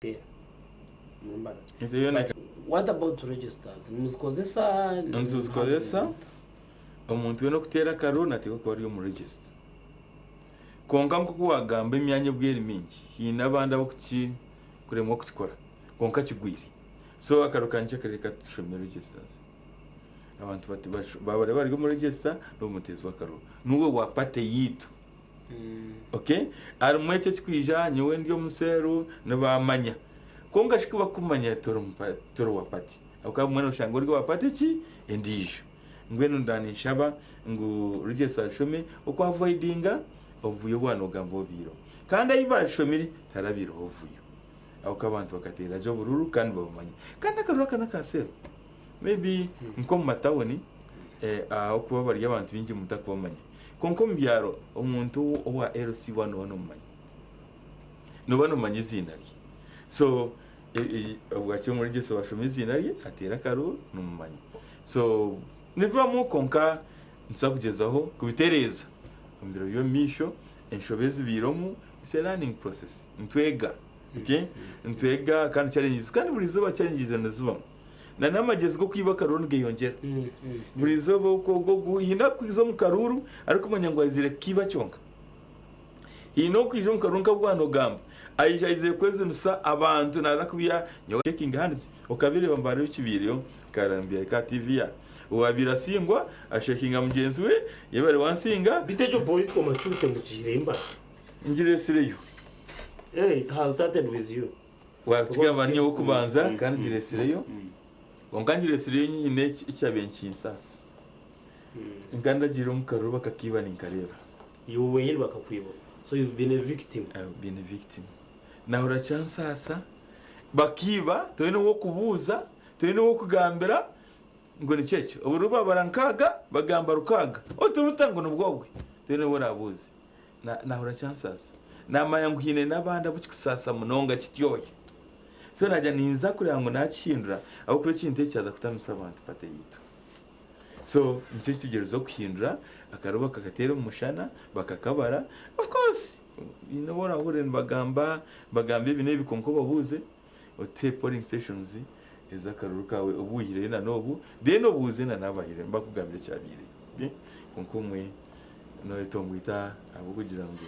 But what about registers? Nimuzikozesa? Nituzikozesa. Omuntu weena okuteera akaruru nateekwa kuba ari omu register. Kwonka nk'oku waagamba emyanya obu eri mingi, haine abandi abarikuki kuremwa kukikora kwonka kigwire. So akaruru kangye kari reka tushome registers. Abantu bati baaba bari omu register n'obu muteezi w'akaruru niwe wa party yaitu. Okay? Harimu ekyo ekikwija nyowe ndi omuseeru nibaamanya. Kwonka shi ku bakumanya tori tori wa party. Ahabw'okuba obumwe noshanga ori owa party ki? Endiijo. Mbwenu nda ninshaba ngu register ashome oku avoidinga obuvuyo bwa nogamba obubaireho. Kandi ahi baashomire tiharabaireho obuvuyo. Ahabw'okuba abantu bakateera gye oburuuru kandi nibabumanya. Kandi akaruru aka n'aka seero. Maybe nk'omu matawuni ahabw'okuba bari abantu baingi mutakubamanya. Kwonka omu byaro omuntu owa LC one nooba noomumanya. Nooba noomanya eiziina rye. So obwakyo omwegyesa waashoma eiziina rye ateera akaruuru noomumanya. So nibibamu kwonka nituza kugyezaho kubitereeza omu biro by'omu maisho enshobe ezibairemu it's a learning process nitwega. Okay? Nitwega kandi challenges kandi buri izooba challenges nizibamu. Na n'amagyezi g'okwiba akaruuru nigeyongyera. Buri izooba oku haine akwiza omu karuuru arikumanya ngu aizire kukiiba kyonka. Haine okwija omu karuuru nka waaba nogamba aija aizire kwejunisa abantu naaza kubiha nyowe shaking hands okabireeba nibareeba ekibaireyo karambya ka TV ya owaabaire asingwa ashakinga mugyenzi we yebare wansinga. Beitu ekyo political maturity mukihiire mba? Ngiresireyo. Eh, it has started with you. Wakigamba ninyowe ow'okubanza kandi ngiresireyo. Kwonka ngiresireyo nyine ekyabaire nikinsaasa. Nka ndagiire omu karuru bakakiiba ninkareeba. Iwe wenyini bakakwiba. So you've been a victim. I've been a victim. Nahurira kyansaasa, bakiiba toine ow'okubuuza, toine ow'okugambira ngu niki ekyo. Obururu babara nkaaga, bagamba rukaaga. Oturuta ngu nibwo obwe, toine ou oraabuuze. Nahurira kyansaasa. Naamanya ngu haine n'abandi abu kikusaasa munonga kityoya. So naagira ninza kureeba ngu naakihindura ahabw'okuba ekintu eki kyaza kutamisa abantu party yaitu. So nikyo kitegyereza okuhindura akaruru bakakateera omu mushana bakakabara. Of course haine obu orahurire nibagamba nibagamba ebi n'ebi kwonka obabuuze otuhe polling stations ez'akaruru kaawe obu oihireyo na n'obu then obuuze na n'abaihireyo nibakugambira ekyabaireyo. Kwonka omwe noyetongoita ahabw'okugira ngu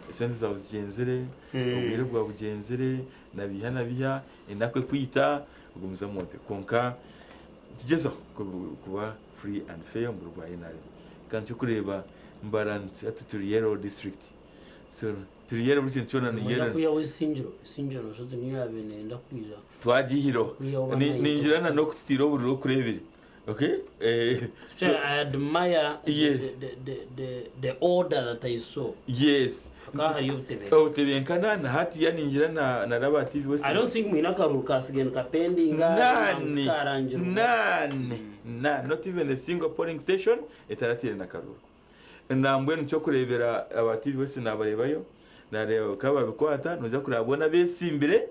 esente zaawe zigyenzire, obwire bwawe bugyenzire, na biiha na biiha, enaku ekwita ogumizamu oti. Kwonka nitugyezaho kuba free and fair omu biro bwa NRM. Kandi ekyokureeba Mbarara hati turi yellow district so turi yellow buri kintu kyona ni Mwenda yellow. kwihaho isingiro, isingiro noshusha oti niyo yaabaire neyenda kwija Twagihireho. kwihaho Ni- banaitwe. Ningira na n'okututiira oburiri okureebire. Okay? Eh, So, so, I admire the, Yes. the, the, the, the order that I saw. Yes. Hakaba hariyo obutebenkana. Obutebenkana na hatiya ningira na na Raba TV West. I don't think mwine akaruru kasigaire nikapendinga None, karangirwa. none, none, not even a single polling station etaratiire na karuru. Nambwenu kyokureebera aba TV West nabareebayo, nareeba bakaba babikwata, noija kureeba boona abesimbire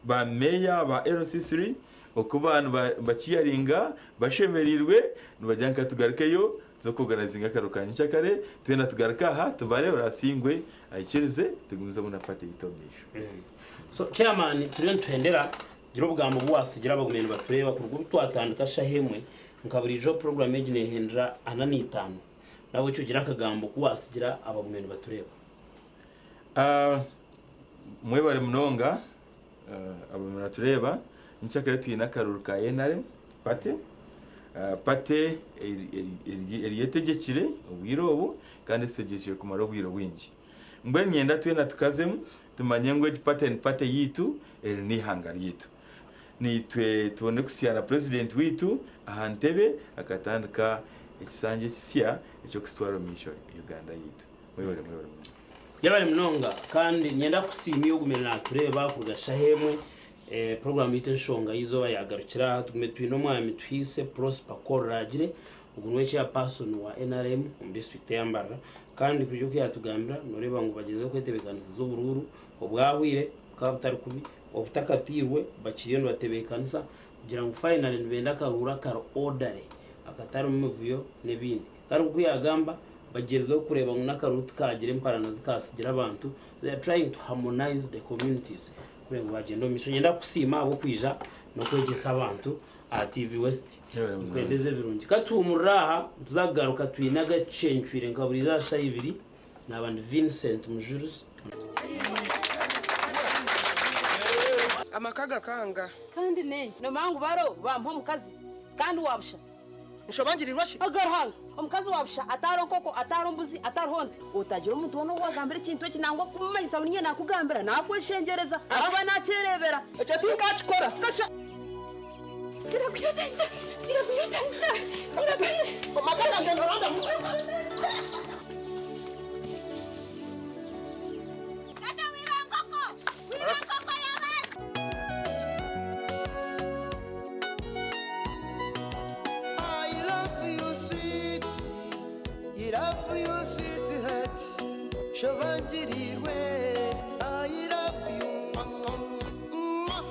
ba meeya ba LC3 oku ba nibakiyaringa bashemereirwe nibagira nka tugarukeyo tuze kuorganizinga akaruru ka nyenkyakare twena tugaruke aha tubare orasingwe aikirize tugumizemu na party yaitu omu maisho. So chairman turiyo nituhendera gira obugambo obu wasigira abagumiire nibatureeba kuruga obu twatandika shaha emwe nka buriijo program egi nehendera ana n'itaano nahabwekyo gira akagambo oku wasigira abagumiire nibatureeba. Mwebare munonga abamwe muratureeba nyenkyakare twine akaruru ka NRM party. Party eriyo etegyekire obwire obu kandi etegyekire kumara obwire bwingi. Mbwenu niinyenda twena tukazemu tumanye ngu egi party ni party yaitu eri n'eihanga ryaitu. Naitwe tubone kusya na purezidenti waitu aha ntebe akatandika ekisanja ekisya eky'okutwara omu maisho Uganda yaitu. Mwebare mwebare munonga. Yebare munonga kandi niinyenda kukusiima iwe ogumire natureeba kuruga shaha emwe Puroguraamu yaitu Enshonga y'eizooba yaagarukira aha. Tugume twine omwami Tuhiise Prosper Kororagire, ogu niwe chairperson wa nrm omu disiturikiti eya Mbarara kandi kwija oku yaatugambira nooreeba ngu bagyezireho kwetebeekanisiza oburuuru obwahweire bukaba butari kubi, obutakatiirwe bakiriyo nibatebeekanisa kugira ngu finally nibenda akaruuru akari orderly akatarimu mivuyo n'ebindi. Kandi nk'oku yaagamba bagyerizeho kureeba ngu n'akaruuru tikaagira emparana zikaatsigira abantu, they are trying to harmonise the communities. Kureba ngu wagyenda omu maisho. Niinyenda kukusiima ahabw'okwija n'okwegyesa abantu aha TV West. Nikwendeza ebirungi. Ka tuhumurire aha, nituza kugaruka twine agacencwire nka buriijo aha shaaha ibiri. Naaba ndi Vincent Mujurizi. Amaka gakanga. Kandi n'enki? Noomanya ngu baro bampa omukazi kandi wa busha. Nshobangirirwa shi? Oga Ruhanga, omukazi wa busha atariho nkoko, atariho mbuzi, atariho nte. Otagira omuntu weena ou waagambira ekintu eki nangwa kumumanyisa ngu niinye naakugambira, naakweshengyereza ahakuba naakyereebera. Ekyo tinkaakikora. Kasha! Kirakwita, kirakwita, kirakwita. Amaka gangye noronda mu. I love you sweet, I love you sweetheart, shobangirirwe. I love you. Mwah, mwah, mwah.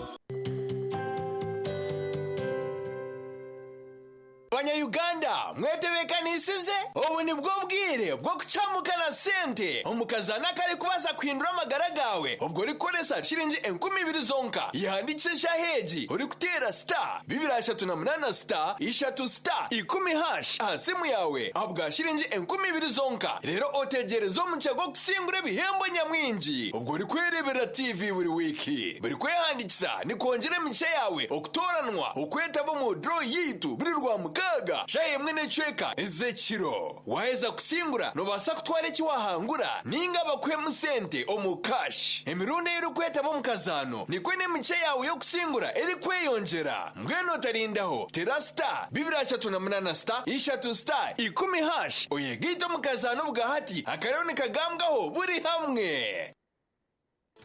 Banya-Uganda mwetebeekanisize? Obu nibwo bwire bw'okucamuka na sente omu kazaano akarikubaasa kuhindura amagara gaawe obwo orikukoresa shiringi 2000 zonka. Yehandiikise eshaaha egi orikuteera star 238 star 3 star 10 hash aha simu yaawe ahabwa shiringi 2000 zonka reero otegyereze omugisha gw'okusingura ebihembo nyamwingi obwo orikwereeberera TV buri wiiki. Buri kwehandiikisa nikwongyera emigisha yaawe okutooranwa okwetaba omu draw yaitu buri Rwamukaaga shaaha emwe n'ecweka ez'ekiro. Waaheza kusingura noobaasa kutwara eki waahangura nainga bakuhemu sente omu cash. Emirundi ei orikwetaba omu kazaano nikwo n'emigisha yaawe y'okusingura erikweyongyera. Mbwenu otarindaho, teera star 238 star 3 star 10 hash oyegaite omu kazaano obwahati akariyo nikagambwaho buri hamwe.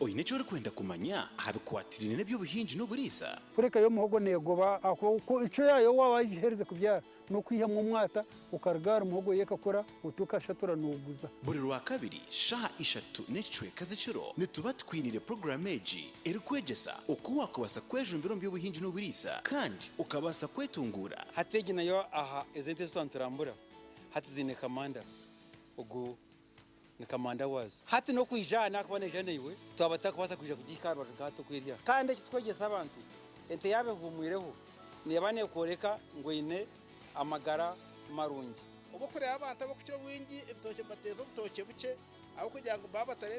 Oine eki orikwenda kumanya aha bikwatiraine n'eby'obuhingi n'oburiisa? Kureka yo omuhogo neegoba ahakuba ku icyo yaayo waaba wagiherize kubyara n'okwihamu omwata okaruga ahari muhogo yo ekakura oti okashatura nooguza. Buri Rwakabiri shaaha ishatu n'ekicweka z'ekiro nituba tukwiniire puroguraamu egi erikwegyesa oku waakubaasa kwejumbira omu by'obuhingi n'oburiisa kandi okabaasa kwetunguura. Hati egi nayo aha ezi ente ezi twaba niturambura hati ziine kamanda ogu ni kamanda waazo. Hati n'okwija aha naakuba naija naiwe twaba tutakubaasa kwija kugihika aha rubaju nka hati oku eri aha. Kandi eki turikwegyesa abantu, ente yaaba ehuumwireho neeba neekworeka ngu eine amagara marungi. Obu okureeba abantu ab'okukira obwingi ebitookye nibateeza obutookye bukye ahabw'okugira ngu baba batari.